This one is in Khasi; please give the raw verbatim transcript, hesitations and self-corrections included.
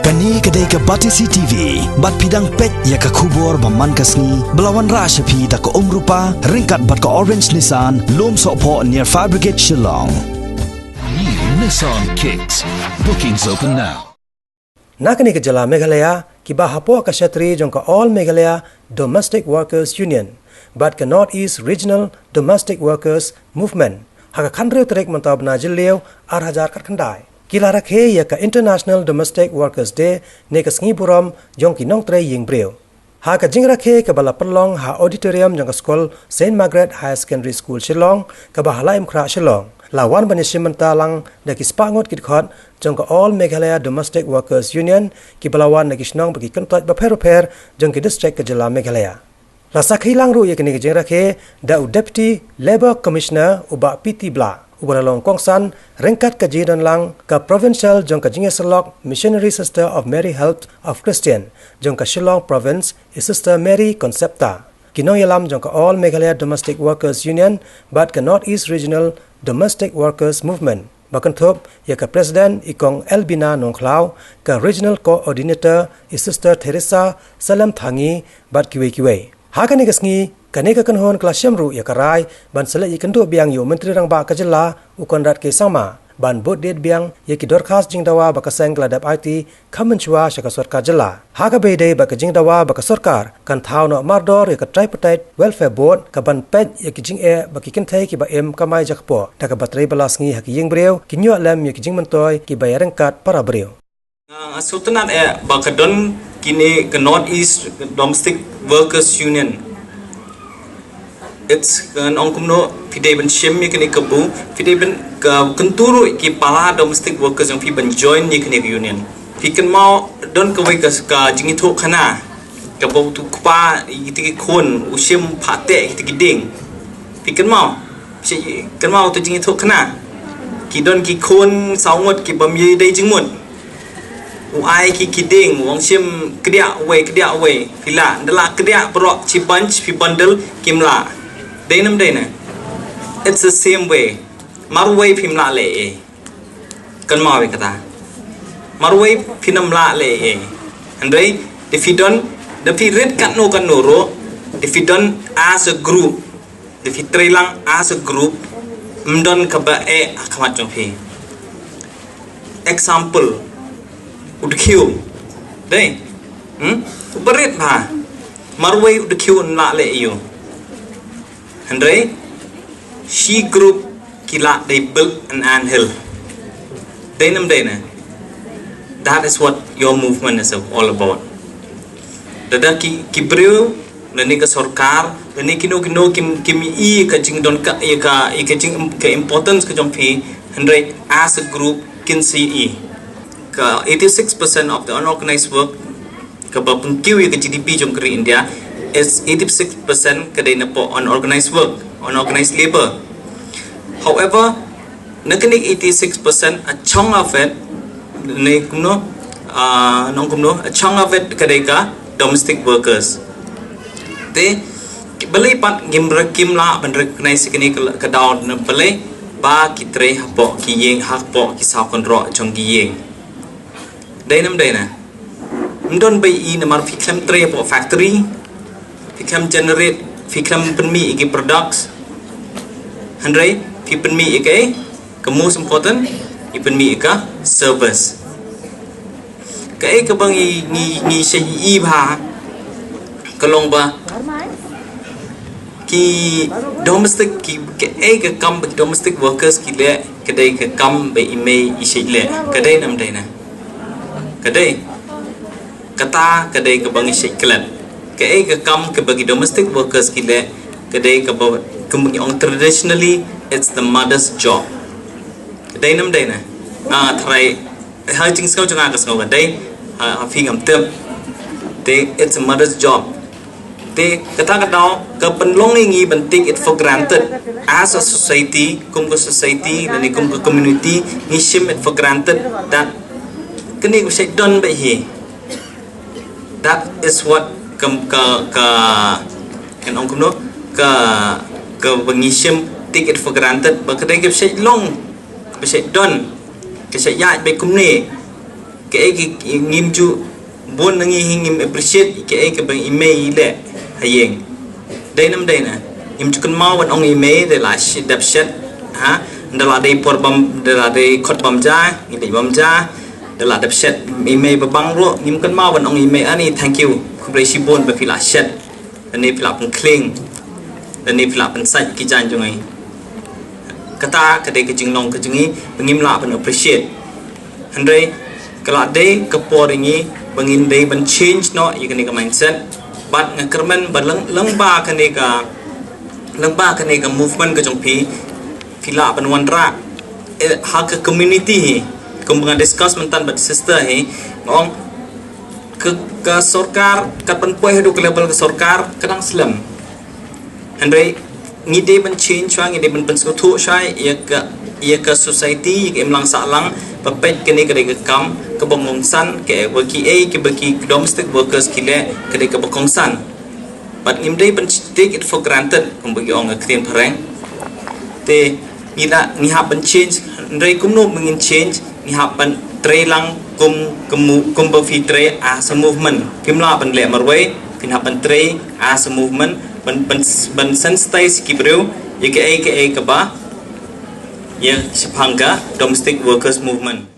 Kane ka dei ka Batesi T V, bad phi dang peit ïa ka khubor ba man ka sngi, ba la wanrah sha phi da ka Umrupa, ryngkat bad ka Orange Nissan, Lumsohphoh near Fire Brigade Shillong. New Nissan Kicks. Bookings open now. Na kane ka jylla Meghalaya, kiba hapoh ka shatri jong ka All Meghalaya Domestic Workers Union bad ka North East Regional Domestic Workers Movement, ha ka khathynriew tarik mynta u bnai Jylliew ar hajar khatkhyndai, ki la rakhe ïa ka International Domestic Workers Day ne ka sngi burom jong ki nongtrei ïing briew. Ha ka jingrakhe kaba la pynlong ha auditorium jong ka skul Saint Margaret Higher Secondary School Shillong, kaba ha Laitumkhrah Shillong, la wan ban ïashim bynta lang da ki spah ngut ki dkhot jong ka All Meghalaya Domestic Workers Union, kiba la wan na ki shnong bad ki kyntoit bapher bapher jong ki district ka jylla Meghalaya. La sakhi lang ruh ïa kane ka jingrakhe da u Deputy Labour Commissioner u Bah P T Blah, uba la long kongsan ryngkat ka jingdon lang ka provincial jong ka jingïasyllok Missionary Sister of Mary Help of Christian jong ka Shillong Province, i Sister Mary Concepta. Ki nongïalam jong ka All Meghalaya Domestic Workers Union bad ka North East Regional Domestic Workers Movement, ba kynthup ïa ka President i Kong Elbina Nongkhlaw, ka Regional Coordinator i Sister Theresa Salem Thangi, bad kiwei kiwei. Ha kane ka sngi, kane ka kynhun ka la shem ruh ïa ka rai ban sa leit ïakynduh biang ïa u Myntri Rangbah ka jylla, u Conrad K Sangma, ban bud date biang ïa ki dorkhas jingdawa ba ka seng ka la dep aiti kham mynshuwa sha ka sorkar jylla. Ha kaba ïadei bad ka jingdawa ba ka sorkar kan thaw noh mardor ïa ka Tripartite Welfare Board, kaban peit ïa ki jingeh ba ki kynthei kiba im kamai jakpoh, da kaba trei bylla sngi ha ki ïing briew, kin ïoh lem ïa ki jingmyntoi kiba ïaryngkat para briew. Nga sngewtynnat eh ba ka don kine ka North East Domestic Workers Union. It's, ngan ong kumno, phi dei ban shim ïa kane ka buh, phi dei ban ka kyntu ruh ki para domestic workers jong phi ban join ïa kane ka union. Phi kynmaw don kawei ka, ka jingïathuhkhana kaba utu u kpa ïa kita ki khun u shym phah teh ïa kita ki dieng. Phi kynmaw? Phi kynmaw utu jingïathuhkhana? Ki don ki khun saw ngut ki bym ïadei jingmut. U ai ki ki dieng, u ong shim kdiah uwei, kdiah uwei. Phi lah, ynda lah kdiah baroh shi bunch, phi bundle, kim lah. Dei ne ym dei ne? It's the same way. Marwei phim lah leh ei. Kynmaw ïa kata. Marwei phin ym lah leh ei. Hynrei, da phi don, da phi rit katno katno ruh, da phi don as a group, da phi trei lang as a group, ym don kaba eh ha khmat jong phi. Example, u dkhiew. Dei? Hmm? U barit bha. Marwei u dkhiew un lah leh ïa u. Hynrei, shi group ki lah dei build an ant hill. Dei ne ym dei ne? That is what your movement is all about. Lada ki, ki briew, lane ka sorkar, lane kino kino kim, kim i ka jingdon ka, i ka, i ka jing, ka importance ka jong phi, hynrei as a group kin sa i. Ka eighty-six percent of the unorganized work, kaba pynkiew ïa ka G D P jong ka ri India, is eighty-six percent ka dei na poh unorganized work, unorganized labor. However, na kane eighty-six percent, a chunk of it, ne kumno, ah, nong kumno, a chunk of it ka dei ka domestic workers. Te, balei pat ngim re-, kim lah ban recognize kane ka, ka daw na balei ba ki trei hapoh ki ïing, hapoh ki saw kynroh jong ki ïing. Dei ne ym dei ne? Ym don ba i namar phi khlem trei hapoh factory, phi khlem generate, phi khlem pynmih ïa ki products. Hynrei phi pynmih ïa ka, ka most important, phi pynmih ïa ka service. Kaei kaba ngi, ngi, ngi shait i bha, ka long ba ki domestic, ki, kaei ka kam ba ki domestic workers ki leh, ka dei ka kam ba i mei i shait leh. Ka dei ne ym dei ne? Ka dei. Kata ka dei kaba ngi shait klet. Kaei ka kam kaba ki domestic workers ki leh, ka dei kaba, kaba ngi ong traditionally, it's the mother's job. Ka dei ne ym dei ne? Ah, tharai, ha jingsngew jong nga ka sngew ka dei, ha, ha phi ngam tip. Te, it's a mother's job. Te, kata ka daw, ka pynlong ïa ngi ban take it for granted as a society, kum ka society, lane kum ka community, ngi shim it for granted that kane ka shait don beit hi. That is what ka, ka, ka, kan ong kumno, ka, kaba ngi shim take it for granted, ba ka dei ka shait long, ka shait don, ka shait ïaid beit kumne. Kaei ka ngim ju, bun na ngi hi ngim appreciate kaei kaba i mei i leh ha ïing. Dei nam dei na. Ngim ju kynmaw ban ong i mei da la shet, dep shet, ha, da la dei por bam, da la dei khot bam ja, ngi dei bam ja, da la dep shet i mei ba bang ruh, ngim kynmaw ban ong i mei ani thank you, khublei shibun ba phi la shet, lane phi la pynkhling, lane phi la pynsait ki jaiñ jong ngi. Kata ka dei ka jinglong ka jong ngi ba ngim lah ban appreciate. Hynrei ka la dei ka por ïa ngi ba ngin dei ban change noh ïa kane ka mindset. Bad nga kyrmen ba lang, lang ba kane ka, lang ba kane ka movement ka jong phi, phi lah ban wanrah, eh, ha ka community hi, kum ba nga discuss mynta bad sister hi, nga ong ka, ka sorkar, kat ban poi haduh ka level ka sorkar ka dang slem. Hynrei ngi dei ban change shwa, ngi dei ban pynsngewthuh shwa ïa ka, ïa ka society, ïa ka imlang sahlang, ba peit kane ka dei ka kam kaba kongsan, ka ba kiei kiba ki domestic workers ki leh ka dei kaba kongsan. Bad ngim dei ban take it for granted, kum ba ki ong ha ka ktien phareng. Te ngi la, ngi hap ban change, hynrei kumno ba ngin change, ngi hap ban trei lang kum, kum, kum ba phi trei as a movement. Phim lah ban leh marwei, phin hap ban trei as a movement, ban, ban, ban sensitize ki briew ïa kaei kaei kaba ïa shaphang ka domestic workers movement.